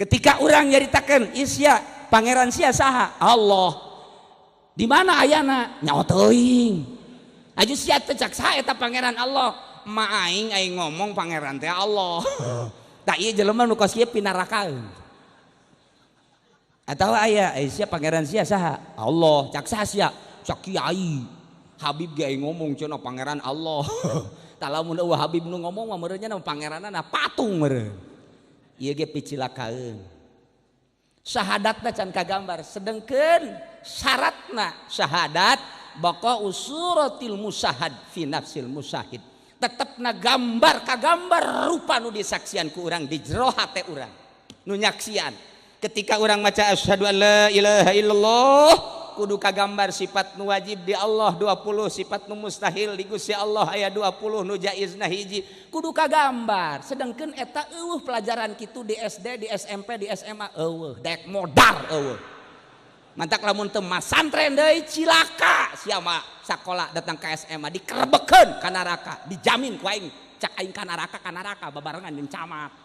Ketika urang nyaritakeun isya pangeran sia saha? Allah. Di mana ayana? Nyaho teuing. Aju sia teh cak saha eta pangeran Allah? Ma aing aing ngomong pangeran teh Allah. Tah ieu jelema nu kos kieu pinarakaeun. Atawa aya sia pangeran sia saha? Allah. Cak saha sia? Cak kiai. Habib ge aing ngomong cenah pangeran Allah. Tah lamun eueuh Habib nu ngomong mah meureun nya pangeranna patung meureun. Ieu ge picilakaeun. Syahadatna can kagambar, sedengkeun syaratna syahadat baqa usuratil musahad fi nafsil musahid. Tetepna gambar kagambar rupa nu disaksian ku urang di jero hate urang nu nyaksian. Ketika urang maca asyhadu an la ilaha illallah kudu kagambar sifat nu wajib di Allah 20, sifat nu mustahil di Gusti Allah aya 20, nu jaizna hiji, kudu kagambar. Sedengkeun eta eueuh pelajaran kitu di SD, di SMP, di SMA eueuh, daek modar eueuh. Mantak lamun teu masantren deui cilaka sia mah sakola datang ke SMA dikerebekeun ka neraka, dijamin ku aing, cak aing ka neraka babarengan jeung camat.